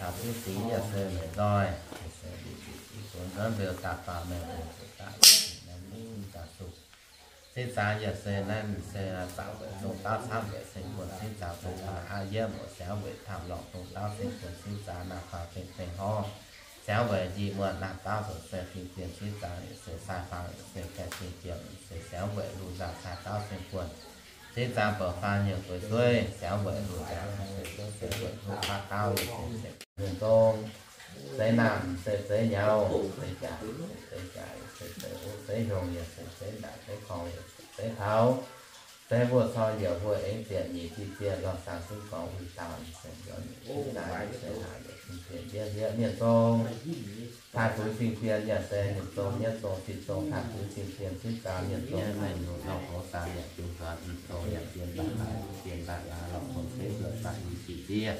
Taux singx yaac se meih nzoih, se i funx nzuonx mbiouh daaih faaux meih mbuo zuqc daaih naaiv mingh daaih zuqc. Singx zaangc yaac se naaiv se zaangc weic zong dauh camv weic seng buonc singx zaangc dongh faaux aqv yiem muoc siangx weic tamv lorngc dongh dauh seng buonc singx zaangc naaiv faaux dengh dengh horv siangx weic njiec muonh naaiv dauh zoux se fingx bienh singx zaangc yaac se sai faang yaac se gaeqv fingx bienh se siangx weic luh nzaangc caaix dauh seng buonc singx zaangc bouc faang nyungc gueix suiv siangx weic luh nzaangc se se weic luh faav dauh yaac se se mienh zong Zeiz naamh se zeiz nyaux, zeiz jaaix se zeiz jaaix, se zeiz uv zeiz hiuang yaac se zeiz ndaaic zeiz korngx yaac se zeiz taux, zeiz mbuo corng yaac mbuo aengx zienc nyeic diqv zienh lorh saang zungv gorngv wuic dauh se nzuonx nyeic diqv daaih se haaix yaac fingx bienh ndiev ndiev mienh zong. Taaih fuix fingx bienh yaac se nyungc zong nyetv zong sic zong taaih fuix fingx bienh zunv zaang mienh zong naaiv nyungc lorh hoz zaang yaac zungv nzuonx mv zong yaac bienh mbaatc laaix bienh mbaatc laaix lorh hoz feiv zuoqc baac i sic ndiev.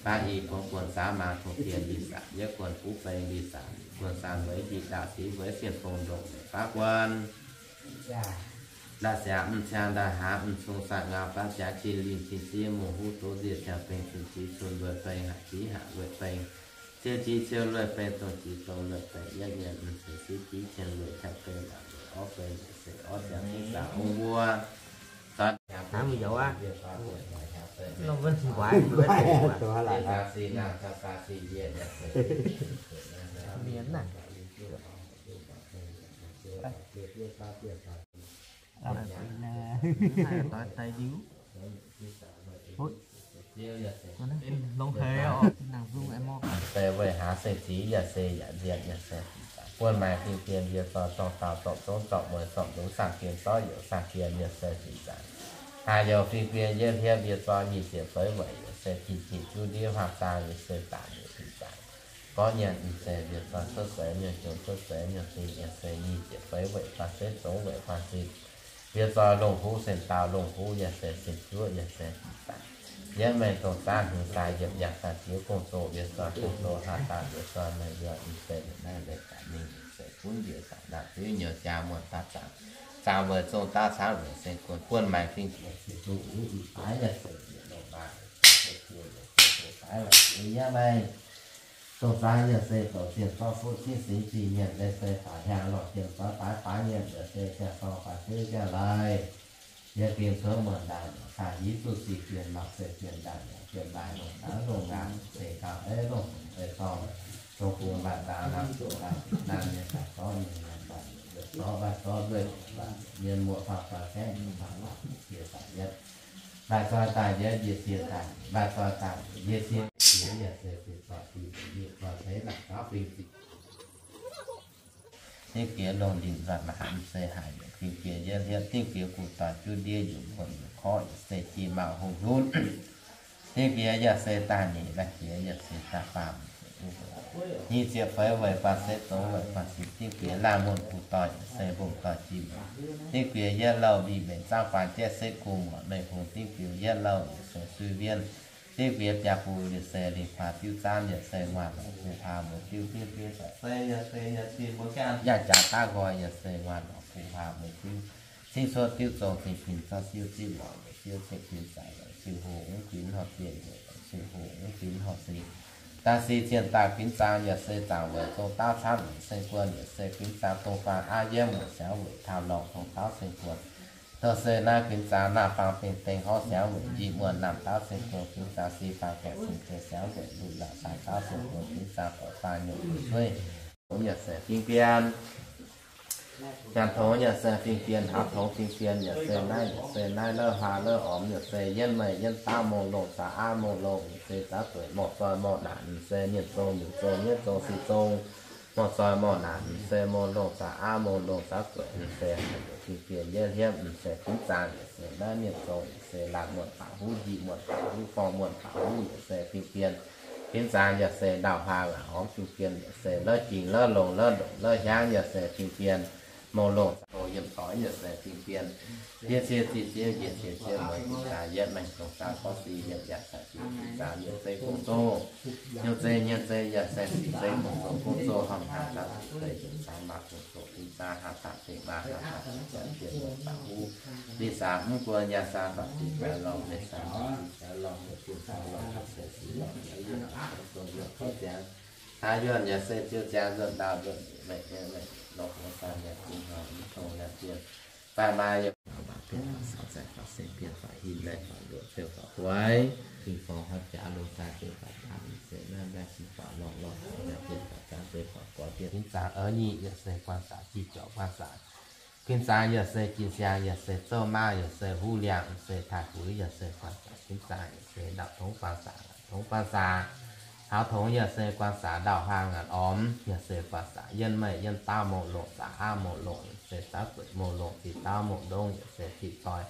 Baac i bung buonc zaangc maaz tongx bienh li saanc yietv guonc buv beng li saanc guonc saanc weic njiec ndaauh sic weic sienh fong ndongc weic baav guan. Ndaauh siangx mv ciang ndaauh hlaax mv cong saatv ngau baav jaax jin lingh jin siev mungh huv doz nziev ciangx beng cun jiv cun lueic beng haac jiv haac lueic beng, ciou jiv ciou lueic beng, dongh jiv dongh lueic beng, yietv mienh mv ceix siv jiv cien lueic ciangx beng ndaauh lueic orv beng se orv siangx singx zaangc ong mbuo. Haaix mbuo youz aqv? Nor mbuo nquaix, mbuo nquaix. Mienh naaic. Doix deix liuz. Longx haic oc. Nangc zungv mv mangc. Se weic haaix se zic yaac se yaac nzienh yaac se buonv maaih fingx bienh yie zoi zorng daauh zorng zongv zorng mueiz zorng lungz saah bienh zorqv youc saah bienh yaac se zic zaangc. Haaix youc fingx bienh yie hlien yie zoi nyic ziepc feix weic yaac se jiex jiex juv ndiev huaang zaang yaac se daaih nyungc zic zaangc. Gorngv nyanc mv zeiz yie zoi cuotv seix nyungc, jomc cuotv seix nyungc, dingc yaac se nyic ziepc feix weic faanh setv, zongx weic faanh setv. Yie zoi longh huv sen daauh longh huv yaac se sen juov yaac se zic zaangc. Yietv mengh dongh zaangc hmz daaih yietc yangh daaih ziex gong zoh yie zoi gong zoh hlaax daaih yie zoi meih yie mv zeiz naaiv leiz daaih mingh mv zeiz gunv yie zaangc naaiv zuiv nyouz jaa muonh daaih zaangc. Zaangc weic zong daav caangv weic seng guon buonv maaih fingx bienh se duqv uv i baaix yaac se yietc longh maaih se duqv yietc se duqv baaix laaix ziex yietv mengh. Dongh zaangc yaac se douc zienh zorqv fuqv cingv singx zingh mienh leiz se faaux hiaang lorh jiem zorqv baaix baaix mienh yaac se ziangh dorng faaux fiuv ziangh laih. Yie fingx cuotv muonh ndaangc yaac caa hiv zuqc sic bienh lorh se bienh ndaangc yaac bienh maaih longc naaiv longc ngaanc se gauh ei longc fungx ei dorngh. Dongh bungx mbaatc zaangc lamh zuqc lamh naanh mienh daaih zorqv mienh mienh daaih zorqv mbaih zorqv nzueic mienh muoz faaux faaux gaengh faaux faaux jiex faaux yietv. Mbaih zoi daaih yietv njiec sie daaih, mbaih zoi daaih njiec sie, yie se fingx zoi fingx njiec zoi seix naaic gauv fingx ziqc. Dingv bieqc longh ndinc nzuonc haaix mv se haaix yaac fingx bieqc yietv hietv. Dingv bieqc gu'nguaaic juv ndiev yaac muonh yaac korv yaac se jiex mauc hungh hlunv. Dingv bieqc yaac se daaih nyeic, laih bieqc yaac se daaih faam. Nyic ziepc feix weic faanh setv, zongx weic faanh sic. Dingv bieqc laanh muonh gu'nguaaic doic yaac se mbungh doic jiex. Dingv bieqc yietv louh mbic mbenc zaangv faan jaiv setv gu'nguaaic mengh hungh. Dingv bieqc yietv louh yaac se suiv wien. Dingv bieqc biaa buc yaac se lingh faaux diuv zaanv yaac se nguaaic lorqc buv hlaax mueiz diuv. Dingv bieqc se yaac se yaac se mbuo gaanv yaac jaax daav nqoi yaac se nguaaic lorqc buv hlaax mueiz diuv. Cingv cuotv diuv zong zingh fingx zorqv siuv zipv lorqc mueiz diuv cingv fingx zaaix lorqc siuv hoc mv kuinx horh zienh yaac lorqc siuv hoc mv kuinx horh zingh. Daaih sic zienh daaih kuinx zaang yaac se zaangc weic zong daav camv weic seng guon yaac se kuinx zaang dongh faang aqv yiemv muoc siangx weic taux lorngh dongh dauv seng guon. Dongh se naaiv kuinx zaang naaiv faang dengh dengh horv siangx weic njiec muonh naamh dauv seng guon kuinx zaang sic faang gaeqv seng guon siangx weic lunh la'zaaix dauv seng guon kuinx zaang doic faang nyungc gu'sueiv. Tongx yaac se fingx bienh. Nyanc tongx yaac se fingx bienh, hlaax tongx fingx bienh yaac se naaiv yaac se naaiv, la'haaix la'ormx yaac se yienv meih yienv daav mongh longh zaqc aav mongh longh yaac se zaqc zueic mongh zoi mongh naanc se mienh zong nyungc zong nyetv zong sic zong, mongh zoi mongh naanc se mongh longh zaqc aav mongh longh zaqc zueic se fingx bienh yietv hietv se kuinx zaang yaac se naaiv mienh zong yaac se laangh muonh baac huv, njiec muonh baac huv, forng muonh baac huv yaac se fingx bienh. Kuinx zaang yaac se ndau-hlaang laangz hormx fingx bienh yaac se la'jingh la'longx la'ndongc la'hiaangv yaac se fingx bienh. Mongh longh zaqc zueic Yiemc doix yaac se ding dien, yie cie zinh ziouv, yie cie ziouv mueiz zinh zaang, yietv maengh dongh zaang gorngv si, yietv yaac caux jienv zinh zaang, yietv zeiv gong zoh, yietv zeiv nyienv zeiv yaac se sic zeiv gong zoh, gong zoh horngh haaix dauh zeiv yietv zaang maah, gong zoh dinh zaang haaix dauh dingc maah, haaix dauh ziepc jaax jiex muoz baac huv, dinh zaang mv guon yaac zaang baac dinh zaang lorngh, dinh zaang baac dinh zaang lorngh, dinh zaang lorngh yaac se sic lorngh, yaac yaac gong zoh yaac kouv ziangx. Taaix yuonh yaac se ziouc ziangx nzuonx ndau nzuonx mengh mengh lorqc, longc hmuangv daan yaac zinh hnoi mv tong yaac zienh. Daaih maaih yaac faaux bienh faaux caux zaeqc faaux seix bienh faaux hin laih faaux luoqc ziouc faaux guaix, fingx faaux haaix jaax longx daaih ziouc faaux jaax se naaiv mbaeqv sin faaux lorngh lorngh faaux yaac bienh faaux jaax se faaux guaix bienh. Fin zaangc ov nyic yaac se guanh saac, jih jorqc guanh saac. Fin zaangc yaac se jin siang, yaac se zouv maauh, yaac se huv liangh, se taaih fuix, yaac se guanh saac. Fin zaangc yaac se ndau tongx guanh saac, tongx guanh saac. Taux tongx yaac se guanh saac ndau huaang ngaanc ormx, yaac se guanh saac yienh meih yienh dauh mouz longc, saac aav mouz longc, yaac se saav zueic mouz longc, ziqc dauh mouz ndongh, yaac se ziqc doic,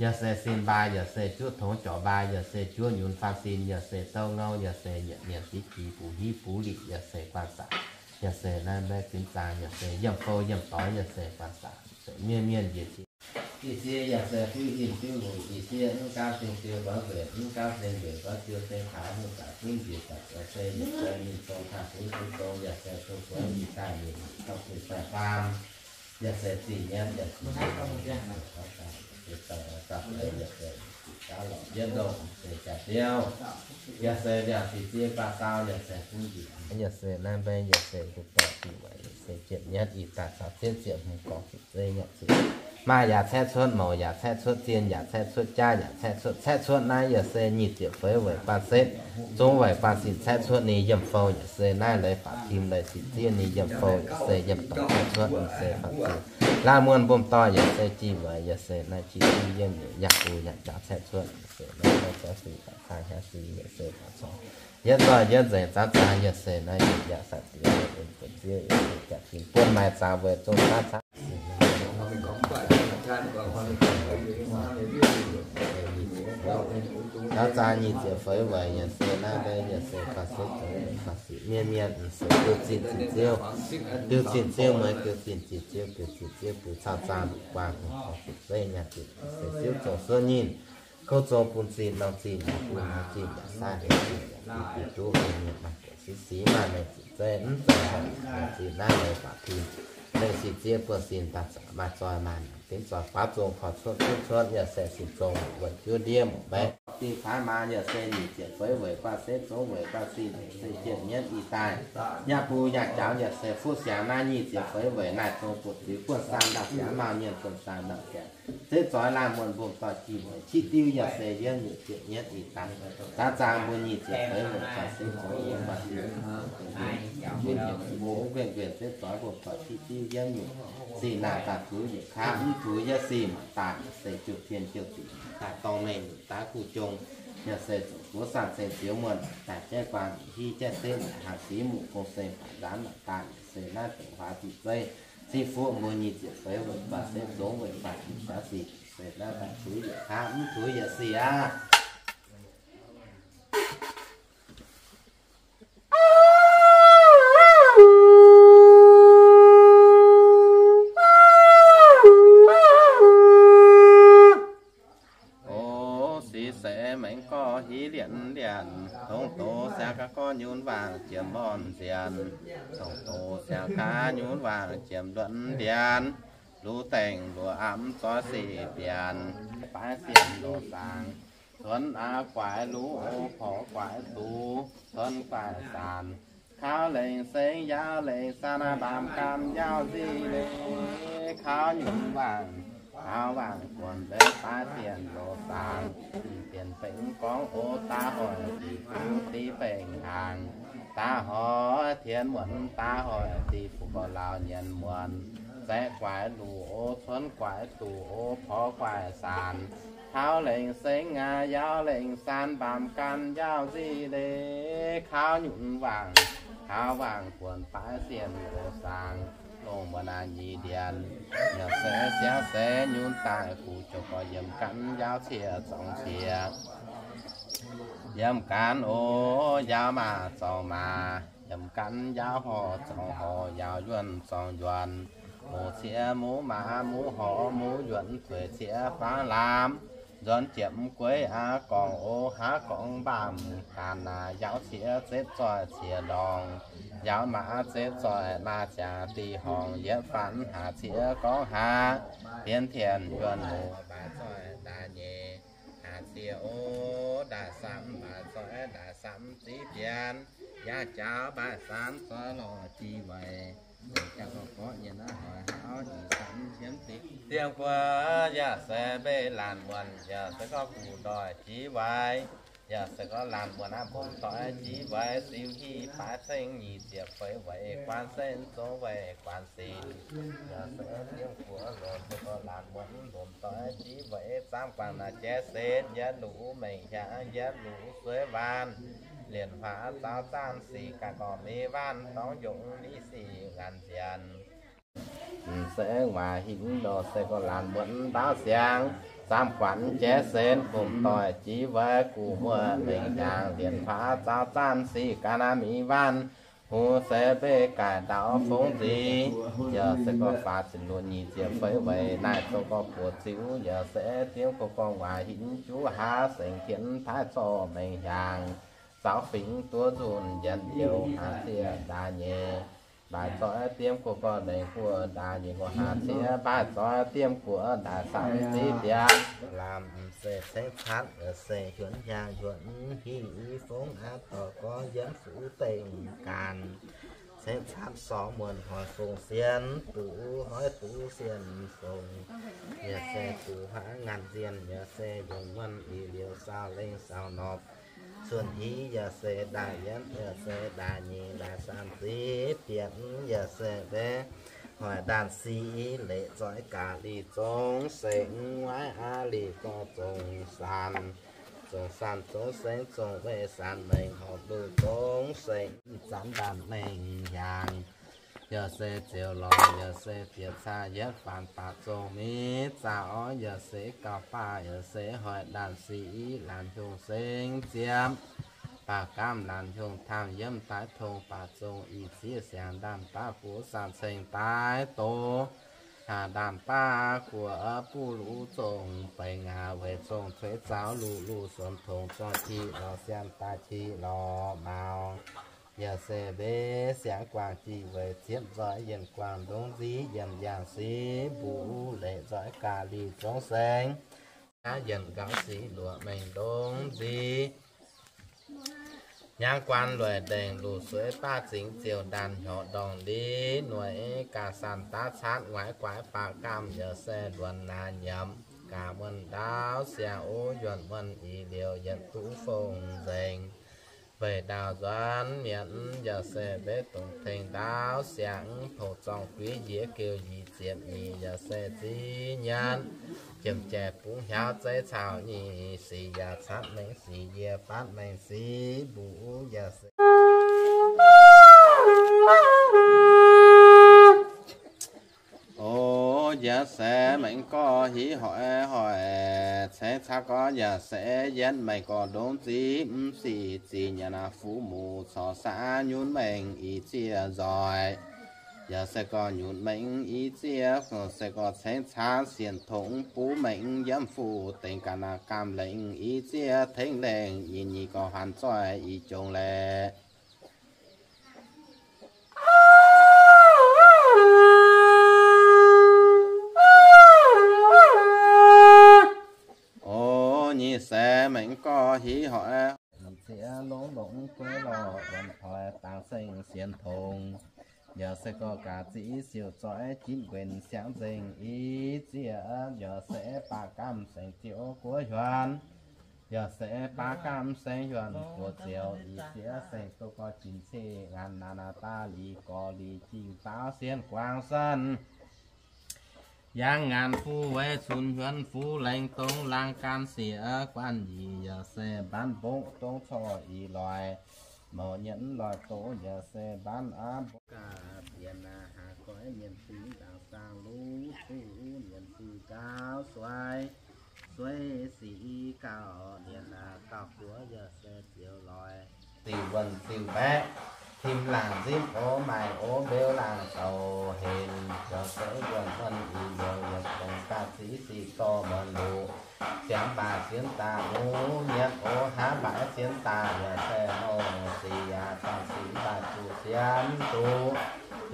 yaac se sin mbaa, yaac se juov tongx jorc mbaa, yaac se juov nyunc faanv sin, yaac se douv ngouv, yaac se nyietc mienh diqv jiex bungx hiuv bungx liqc, yaac se guanh saac. Yaac se naaiv mbaeqv fin zaangc, yaac se yiem fou yiem doix, yaac se guanh saac, se mienh mienh njiec jiex. Ih sieqv yaac se fuiv hinh diuv hungh, ih sieqv mv gaamv zingh ziouc mbuox mbenc, mv gaamv zingh mbenc gorngv ziouc zingh taux hungh daaih gunv njiec daaih zoux se yietc se ninh zong taaih fuix fuix zong, yaac se zong fuix ninh daaih ninh taux fuix daaih faam, yaac se zingh nyienv yaac se zingh nyienv, yaac se zingh nyienv, yaac se zingh nyienv, yaac se zingh nyienv, yaac se liangh sic ziex guaax saau, yaac se gunv njiec, yaac se naaiv mbaeqv yaac se nduqc dorngc diuh weic, yaac se jienv nyienv ih daaih caux zienv ziepc hmz gorngv zuqc zeiv nyatc zuqc. Maaih yaac caeqv cuotv, mouc yaac caeqv cuotv, zien yaac caeqv cuotv, jaav yaac caeqv cuotv. Caeqv cuotv naaiv yaac se nyic ziepc feix weic guanh setv, zungv weic guanh sin caeqv cuotv ninh yiem fou, yaac se naaiv leiz faatv tim leiz sic ziev ninh yiem fou, yaac se yiem dorngx caeqv cuotv ninh se faatv tim. Laanh muonh mbopv dorh yaac se jih weic, yaac se naaiv jih diuv yiem nyeic yangh bung yangh jaax caeqv cuotv, yaac se naaiv jauv sic faatv zaang hnyangx sic, yaac se faatv corc yietv zoih yietv nzengc zaangv zaang, yaac se naaiv yietc yaac sac diex, yaac se buonv ziev, yaac se jaax fingx buonv maaih zaangc weic zong zaangv zaangv. Zaangv zaang nyic ziepc feix weic, yaac se naaiv mbaeqv yaac se guanh setv zoux guanh sic mienh mienh, se diuh zinh ziqc ziouv, diuh zinh ziouv mueiz, diuh zinh ziqc ziouv, diuh zinh ziouv bun cau zaang lungh guaang hungh horc zuqc zeiv nyaanh zuqc se ziouv zong suotv nyinh. Kouv zong bun zinh norm zinh yaac bun norm zinh yaac saaiv heix zinh yaac bun duqv mienh mienh maaih buonc siqv siqv maaih mengh zuqc zeiv mv zeiz horngc norm zinh naaiv leiz faatv tim. Leiz sic ziev buonv sin daaih zanc maaih zoih maaih maengc dinv zoih faaux zong korv cuotv cuotv cuotv yaac se sin zong weic juov ndiev muoc mbaeqv. Dingh caav maaz yaac se nyic ziepc feix weic guanh setv zongv weic guanh sin yaac se jienv nyienv ih daaih. Yaac bung yaac jaux yaac se fuqv siangx naaiv nyic ziepc feix weic naaiv zong buoqc ziux buonv saanh ndau siangx maauh mienh buonv saanh ndau siangx. Setv zoix laanh muonh mbopv dorh jih weic qiex diuv yaac se yiem nyeic ziepc nyienv ih daaih. Zaangv zaang mbuo nyic ziepc feix weic guanh setv zongv weic guanh sin nquenc nquenc setv zoix mbopv dorh qiex diuv yiem nyeic. Sic naaic daaih tuix yietc kaav mv tuix yietc sic maac daaih se jouh tien jouh ziqc daaih dorng mengh daaih guv jong. Yaac se zoux buov saanh ceng zioux muonh daaih jaiv guaan hiv jaiv setv haangh siqv muqv gong seng faatv nzaanv maac daaih yaac se naaiv dongh huaax ziqc zeiv. Ziqv fuqv mbuo nyic ziepc feix weic guanh setv zongv weic guanh sin jaav sic se naaiv daaih tuix yietc kaav mv tuix yietc sic aqv. O, sic se mengh gorx hiv lienc lienc, tongx doz siang gaax gorx nyunc waangc jiem morn nzienx, tongx doz siang gaax nyunc waangc jiem luonc ndienx, luv dengh luv apv zoih sic bienx, baaix sienh loz-zaangc, cuonx aqv guaix luv, porv guaix duqv, cuonx guaix saanc, kauv lengh sengx yaauv lengh saanc, mbaamz gan yaauv nzic leiz, kauv nyunc waangc, kauv waangc buonc leiz baaix sienh loz-zaangc, bienh bengx gorngv o, daaih hoic diqc fuqv diqc bengx hnaangx, daaih hoic tienx muonz, daaih hoic diqc fuqv gorx laauh nyienx muonz, zaeqv guaix luv o, cuonx guaix duqv o, porv guaix saanc, kauv lengh sengx aqv yaauv lengh saanc, mbaamz gan yaauv nzic leiz, kauv nyunc waangc, kauv waangc buonc baaix sienh loz-zaangc, longc muonz naaic nyeic ndienx, yaac se siangv se nyunc daaih kuv jomc gorx yiem gan yaauv cie zorngx cie. Yiem gan o, yaauv maac zorngx maac, yiem gan yaauv horh zorngx horh, yaauv yuonh zorngx yuonh, Muoz ciev muv maac muv horc muv yuonc tuix ciev faam lamz, nzuonx jiepc gueix aqv gorngv o haav gorngv mbaamv ganh aac, yaauz ciev zepv zoih ciex ndorngx, yaauz maac zepv zoih maac ziangx dih horngh, yietv faanx haac ciev gorngv haav, bienx tien yuonh muoz mbaaix zoih ndaaih nyeic, haac ciev o ndaaih samv mbaaix zoih ndaaih samv ziv bienx, yaac jaaux mbaaix samv zoih lorh jiex weic. Jangx gorngv nyei naaiv hoic hauv ih zanc qiemx dingc. Diemv guoqv yaac se mbeih laanh muonc, yaac se gorngv guv ndoih jiex weic, yaac se gorngv laanh muonc aqv mbungx doic jiex weic, siu hiv baaix ceng nyic ziepc feix weic guan sen zong weic guan sin. Yaac se diemv guoqv lorz se gorngv laanh muonc mbungx doic jiex weic, zaamv guangc naaic jaiv sen yietv luc mengh hiaangx yietv luc sueiv waanc, lienc huaax zaux zaanv sic ganh gorngv mingh waanc dorngx yongc mingh sic ngaanc nzienx. M'seix waac hinc lorz se gorngv laanh muonc ndaauv siangx, zaamv guangc jaiv sen mbungx doic jiex weic, guv muoz mengh hiaangx lienc huaax zaux zaanv sic ganh mingh waanc, hungh se mbeih gaaic ndaauv fongv nziex. Yaac se gorngv faaux ziepc luoqc nyic ziepc feix weic naaic zong gorngv buoz ziux. Yaac se diemv guoqv gorngv waac hinc juv haav sengx tienx taaix zorqv mengh hiaangx, zaux fingx duov nzunh yienx youz haac ciev ndaaih nyeic, mbaaix zoih diemv guoqv gorngv lengh guoqv ndaaih nyeic guoqv haac ciev mbaaix zoih diemv guoqv ndaaih samv ziv bienx. Lamh se cengx catv se hiuonx hiaangx hiuonx hingh i fongv aqv dorh gorngv yienv fuqv dengh gaanc. Cengx catv sorngx muonc hoic fongc sien, duqv hoic duqv sien fongc. Yaac se duqv huaav ngaanc nzienh, yaac se yungz muonh i liouh saau lengh saau norqc. Cuotv hiv yaac se ndaaih yietv, yaac se ndaaih nyeic, ndaaih saam ziv bienx, yaac se mbeih hoic ndaanh sic leic zoih gaax lic zong sengx, waaiv aqv lic gorx zong saanc, zong saanc zong sengx zong weih saanc mengh horpc luc zong sengx zanc ndaanh mengh hiaangx. Yaac se ziouc lorz, yaac se bieqc caa yietv faanx baac zong miv zaux, yaac se gauh baac, yaac se hoic ndaanh sic laanh hiungh sengx ziepc, baac gaamv laanh hiungh tamv yiem daaih tong baac zong ih zieqv siangx ndaanh baav buov saanh ceng daaih doz. Haac ndaanh baav guoqv buv luv zong bengx aac, weic zong cueix zaux luv luv suonx tongx zoih qic lorz sian daaih qic lorz maux. Yaac se mbeih siangx guangc jiex weic ziepv nzoih yienh guangc ndongc nziv yienh yangh sic mbuv leic nzoih gaax lic zong sengx. Aav yienh nqaux sic luoqc mengh ndongc nziv. Hnyangx guan lueic ndengc luc sueiv baav zingx ziouc ndaanh hnyouv ndorngc liz nueic gaax sanc daav caatv nguaaiv guaaiv baac gaamv yaac se luonx naaic nyiemc gaax muonh ndaauv siang o yuonh muonh i liouh yietc duqv fongc nzengc. Weic ndaauh nzuonx mietc yaac se mbeih dongc tengx ndaauv siang pou zorng guiv njiec geuh nyic ziepc nyic yaac se ziv nyanc, jiem jaiv bungx hiaauv zeiv caux nyic sic yaac catv mengh sic yie fatv mengh sic mbuv yaac se O, yaac se mengh gorx hiv hoic hoic ceix caqv gorx yaac se yietv mengh gorx ndongc nziv mv sic zic nyanc aqv fuqv muc corc saav nyunv mengh i zieqv nzoih. Yaac se gorx nyunv mengh i zieqv se gorx ceix caqv sienx tongx buv mengh yiem fuqv dengx ga'naaiv gaamv lengh i zieqv tengx lengh nyic nyic gorx hanc zoih i jongx laeh. O, nyic se mengh gorx hiv hoic zieqv longx longx gueiv lorh wuonx toix dangx seng sienx tongx. Yaac se gorx gaax ziqv siouc zoih jitv nquenc siangx nzengc i zieqv, yaac se baac gaamv sengx ziouc guoqv hiuonx. Yaac se baac gaamv sengx hiuonx guoqv ziouc i zieqv sengx duqv gorx jin ceqv ngaanc naanc naanc daaih liz gorx liz jingh daauv sienh guangc sanc. Yangh ngaanc fuqv weic cunx hiuonx fuqv lengh dongh laangh gaanv sieqv guanh nyic yaac se mbaanv mbongv dongh corc i loix. Mouz nyienx loix dongh yaac se mbaanv aav mbongv gaax bieqc naaic haaix goiv mienh fingx ndaangc saang luv duqv mienh fingx gauh suaix. Sueiv sic i gauh mienh naaic gauh guoqv yaac se ziouc loix. Ziuc wuonh ziuc mbaeqv. Tim laangc nzipv ov, maaih ov mbeu laangc douc henc, yaac se wuonh wuonh ih liouh yietc dongh ga'zic sic dorh muonz luqc. Siangx baac sienx daaih muv nyietv ov, hnangv baac sienx daaih yaac se nouh sic yaac daaih sic daaih zuqc sienx duqv.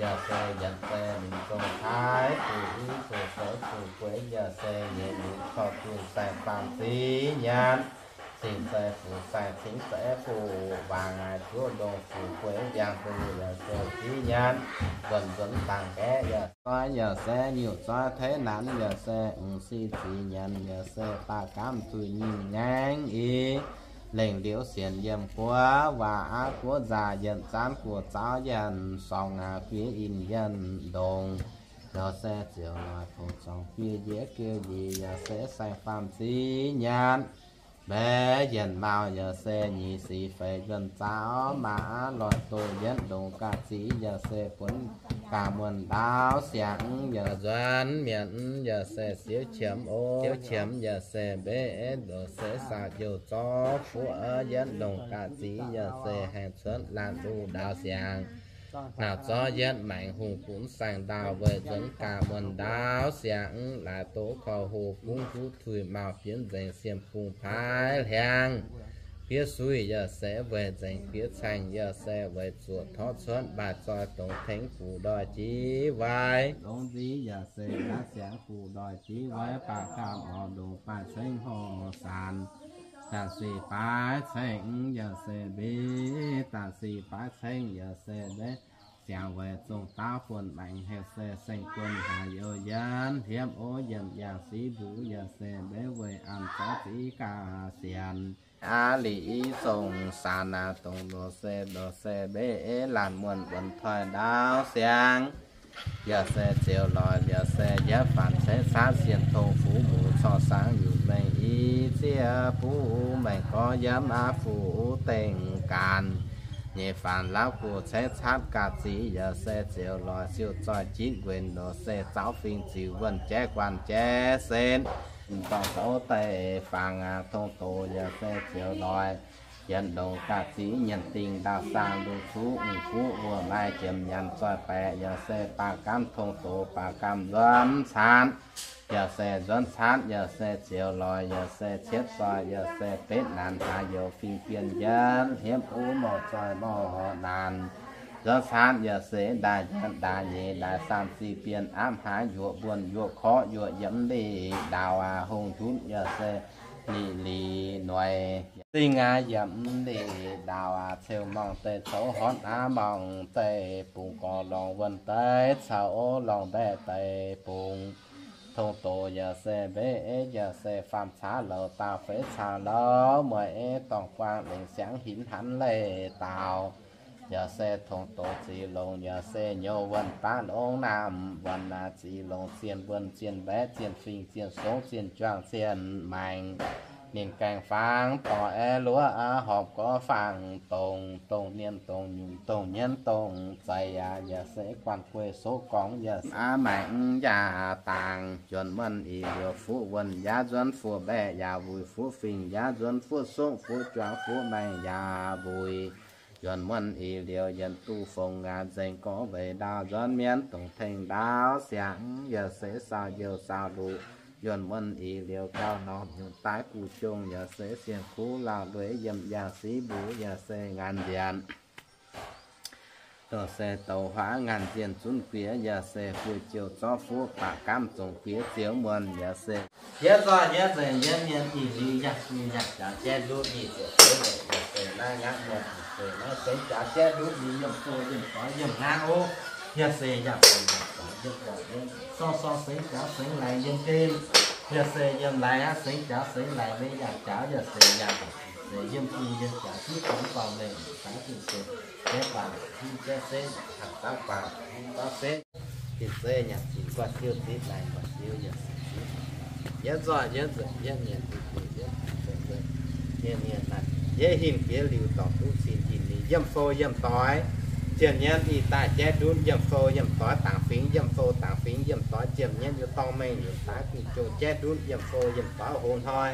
Yaac se yietc se ninh zong caaiv zuqc i zuqc seix zuqc gueix, yaac se nyeic ninh corc dunh sai faam ziv nyanc. Cingx se fuc sai cingx se fuc waangc, zuov ndongh fuc gueix ndiangx-nduqc yaac se ziv nyanc. Nzuonx nzuonx dangc gaeqv yaac zoi, yaac se nyutc zoi teix nanx, yaac se m'sieqv zic nyanc, yaac se baac gaamv zuiz nyinh ngaengv i. Lengc liuz sienx yiem guoqv waac aqv, guoqv nzaac yienc zaanv guoqv zaauv yienc sorngx aac, fiev inh yienc ndongc. Yaac se ziouc noic poqc zorngx fiev njiec geu njiec, yaac se sai faam ziv nyanc. Mbaeqv yienc mauh yaac se nyic sic feix nzuonx zaauv, maaih aqv loic doqc yietv ndongc ga'zic, yaac se buonv gaax muonh ndaauv siangx. Yaac nzuonx mietc yaac se siouv qiemx ov, siouv qiemx yaac se mbaeqv ndongc se saauc jouh zorqv fuqv yietv ndongc ga'zic, yaac se haengh cuotv laanh luv ndaauv siangx. Naaic zorqv yietv maengx hungh gunv saeng-ndaauh weic nzuonx gaax muonh ndaauv siangx, laaix doqv korv-hoh bungv huv tuix mauh bienv nzengc, siem bung paaiv hliangv. Fiev suiv yaac se weic nzengc fiev caengh, yaac se weic zuoqc torv cuotv maaih zoi dongh tengx guv ndoih jiv waaic. Longx nziv yaac se naaiv siangx guv ndoih jiv waaic, baac gaamv orv ndongc baaih cengv horh saanx. Da'sic baaix cengv yaac se mbiv, da'sic baaix cengv yaac se mbiv. Ziangx weic zong daauv buonc maengx heuc se seng buonc haaix youh yienv hliepv ov, yiemh yangh siv mbuv yaac se mbiv weic an zorqv ziv ga'sienx. Aqv liqc i zong saanx aac, dongh ndoqc se ndoqc se mbiv ei laanh muonh wuonx toi ndaauv siangx. Yaac se ziouc loic, yaac se yietv faanx ceix caatv sienh tong fuqv muc corc saangx nyutc mengh i zieqv buv mengh gorx yiem aqv fuqv dengh gaanx. Nyeic faanx lauv guv ceix caatv ga'zic, yaac se ziouc loic siou zoih jitv nquenc ndoqc se zaauv fingx ziux wuonh jaiv guanh jaiv setv. Dorngx douz deic-fangx aac, tong doz yaac se ziouc loic yietv ndongc ga'zic nyienc dingh ndaauv saang nduqc cuqv mv guqv wuov maaih jiem nyanc zoih baeqc, yaac se baac gaamv tong doz baac gaamv nzuonx caatv. Yaac se nzuonx caatv yaac se ziouc loic, yaac se cietv zoih, yaac se betv naanc haaix youh fingx bienh yietv hliepv uv morc zoih morc naanc. Nzuonx caatv yaac se ndaaic njienv ndaaic nyeic ndaaic saamv ziqc bienh apv haaix yuoqc mbuonx yuoqc korqv yuoqc yiemx liqc ndaauh aac, hungh ndutv yaac se liqc liqc noic zingh aac, yiemx liqc ndaauh aac, ceu-morngh deic-coux horpc aav morngh deic-bung, gorx lorngh wuonh deic-coux lorngh mbaeqc deic-bung. Tong doz yaac se mbeqv eiv yaac se faam caav louz, daauh feix caav louz, mueiz eiv dorngh guaang lengc siangx hinc hnanv leih daauh. Yaac se tong doz ziqc longc yaac se nyouz wuonh baav longx naamh wuonh aac, ziqc longc zienh wuonh zienh mbaeqv zienh fingx zienh songv zienh juangc zienh maengc. Ninh gaengh fangx dorh aeqv, luov aav horpc gorx fangx dongh, dongh nien dongh nyungc dongh nyienv dongh zeix aac, yaac se guanh guei soqv gorngx yaac aav maengc yaac dangx. Njuonx muonh ih liouh fuqv wuonh yaav nzuonx fuqv mbaeqc yaac wuic, fuqv fingx yaav nzuonx fuqv songv fuqv juangc fuqv maengc yaac wuic. Njuonx muonh ih liouh yienx duqv fongc aac, nzengc gorngv weic ndaauh nzuonx mienv dongh tengx ndaauv siangx. Yaac se saauh youh saauh luqc. Njuonx muonh ih liouh gauh norm nyungc daaih guv jong, yaac se sienh kuv lauh lueiz yiem yangh siv mbuv, yaac se ngaanc nzienx. Yaac se douc huaav ngaanc nzienh zunv guiex, yaac se guei jouh zorqv fuqv baac gaamv zongc guiex zioux muonh, yaac se yietv zorqv yietv nzengc yietv mienh ih liuz yangh guei yangh jaax jaiv ndutv ih ziepc feix leic, yaac se naaiv ngaanv muonh ih feix naaiv sengx jaax jaiv ndutv ih yiem fo yiem doix yiem ngaanv ov. Yaac se yangh fo yiem doix yiem doix yiem sorng sorng sengx jaax sengx laix yiem gen. Yaac se yiem laix aqv, sengx jaax sengx laix mei yangh jaax, yaac se yangh se yiem guei yiem jaax jiv gorngv dorngh mengh daaih guei se jaiv guaax hiuv jaiv setv, hanc daav guaax hiuv daav setv. Tin se nyanc zinh guaax siou zipv laengz guaax siou yaac se zipv. Yietv zorqv yietv nzengc yietv nyienc yietv nyienc yietv nzengc nyienc nyienc naaic, yietv hinc bieqc liuz dorngc duqv cin hinc ninh yiem fo yiem doix. Zien nyienv ih daaih jaiv ndutv yiem fo yiem doix, dangc fingx yiem fo dangc fingx yiem doix, jiem nyienv yiem dorngh mengh yiem daaih guv jong jaiv ndutv yiem fo yiem doix hoz hnoi.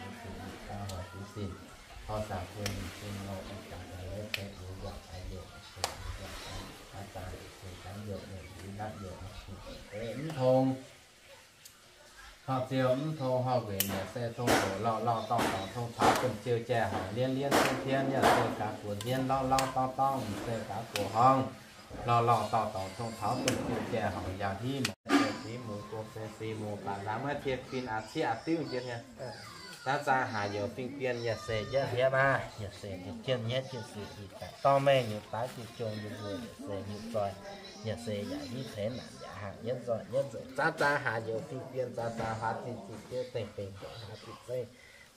Ziouv Yesu, bun mbuo hoic jienv sin, tov zaangc bun ninh sin nor, ih zanc daaih leiz-baaix mbuo yaac haiz mbiouh, mbuo yaac haaix zanc sin daaih mbiouh, mbiouh, mbiouh, mbiouh, mv tong. Ziouv mv tong horh nquenc yaac se tong hoc lauh lauh dorngh dorngh tong taux domh ziouv jai horngc lienv lienv tienv tienv yaac se gaax guoqv nzienv lauh lauh dorngh dorngh se gaax guoqv horngh lauh lauh dorngh dorngh tong taux domh ziouv jai horngc yaac hiv mangc se sic muc gong se sic muc baac nzaax maiv tien fin aqc cieqv aqc diuv njiec nyei. Zaax zaax haac youc fingx bienh yaac se yietv hietv aqv, yaac se jien hietv jien sic ih daaih dorng mengh nyutc daaix jiex jong yie mbuo yaac se nyutc zoih, yaac se yaac hiv ceix naanc yaac haangh yietv nzoih yietv nzengc. Zaax zaax haac youc fingx bienh, zaax zaax hlaax zinh zinh jieqv dengh dengh dongh hlaax zinh zeiv.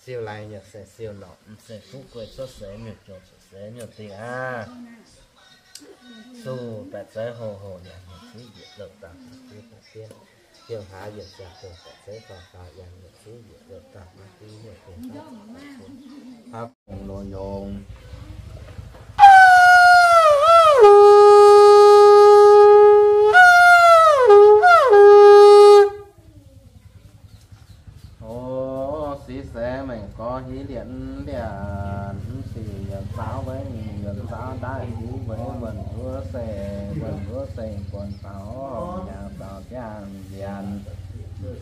Siou laengz yaac se siou norqc, m'seix fuqv guei cuotv seix miuc jong cuotv seix miuc dingh aqv. Zuqc baeqc zeiv hoc hoc yaac nyiemc zuqv njiec louh dauh maiv diuv daaih jienv, diuh hlaax yietc ziangh dongh baeqc zeiv faaux faaux yaac nyiemc zuqv njiec louh dauh maiv diuv nyei dongh hlaax longx longx. O, sic se mengh gorx hiv lienv lienc, sic yietc zaauv weic yietc zaauv ndaaih sic weic wuonh nduov se, wuonh nduov se guonx faaux horv hormh hnyangx zaux ziangh nzienx.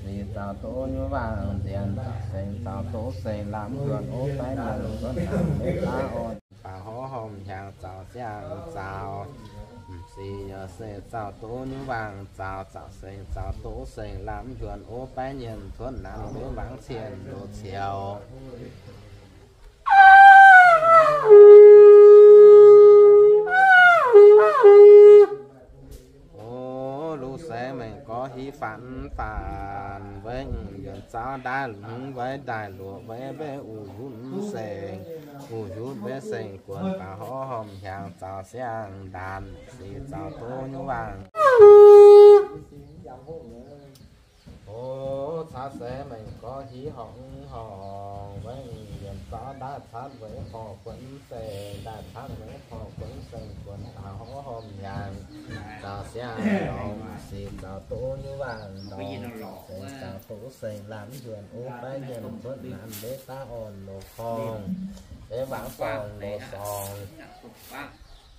Sic zaux doqv nyuv vaangh nzienx, seng zaux doqv seng lamh yuonh ov baiv nyanc cuotv naanc meiv baav orn. Faaux horv hormh hnyangx zaux ziangh zaux, sic yaac se zaux doqv nyuv vaangh zaux, zaux seng zaux doqv seng lamh yuonh ov baiv nyanc cuotv naanc meiv mangc cien loz cioux. O, lu se mengh gorx hiv faanx faanx weic yuonh zaux ndaaih lungz weic ndaaih luoqc weic mbeih uix yunv seng, uix yunv mbeih seng guonx faaux horv hormh hnyangx zaux siang ndaanx sic zaux doqv nyuv vaangh. O, caux se mengh gorx hiv horngc horngc weic yuonh zaux ndaaih catv weic horqc guonx seng, ndaaih catv weic horqc guonx seng guonx faaux horv hormh hnyangx zaux siang ndorngx sic zaux doqv nyuv vaangh ndorngx se zaux doqv seng lamh yuonh ov baiv nyanc cuotv naanc mbeih daav orn loz-korng, mbeih wangc sorng loz-sorng.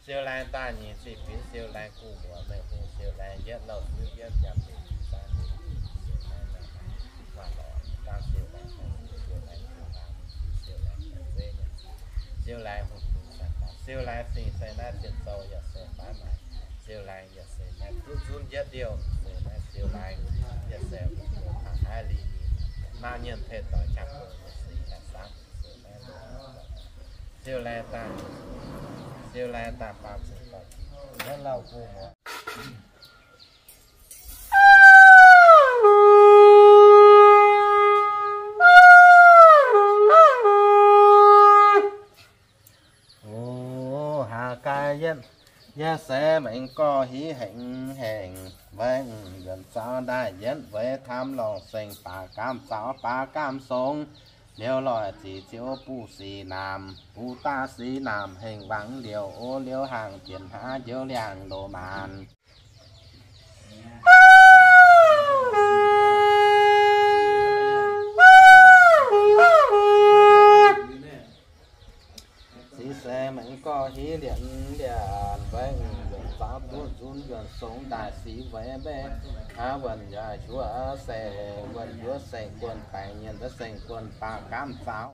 Siou laengz daaih nyic ziqc binc siou laengh gu'nguaaz mengh hungh siou laengh yietv lauh zuov yietv jaax binc zaangc siou laengh maaih lorz dangh siou laengh siou laengh gu'nguaaz siou laengh zeiv nyanc siou laengh hungh gu'nguaaz siou laengh fingx se naaiv zien zoux yaac se baav maaic siou laengh yaac se naaiv duqv zunv yietv liouh se naaiv siou laengh yaac se hungh gu'nguaaz taux naaiv liuz maaih nyienh teh doic qangx gong yaac se yaac saangv siou naaiv loz siou laengh daaih, siou laengh daaih faam cingx doic jiex yietv lauh gu'nguaaz. O, haaz gaai yietv, yietv se mengh gorx hiv hengx hengx weic yuonh zaux ndaaih yietv weic taamv lorngh seng baac gaamv zaux baac gaamv song. Liuz loic zic ziouc buv sic naamh, buv daav sic naamh hengx wangc liouc o liouh hangc jienv hnangv njoux liangx loz-maanc. Sic se mengh gorx hiv lienc lienc weic yuonh zaux duqv zunv yuonh song daaih sic weic mbeih hnangv wuonh yaac hiuv se wuonh hiuv seng guonh baengc nyienc daaih seng guonh baac gaamv zaux.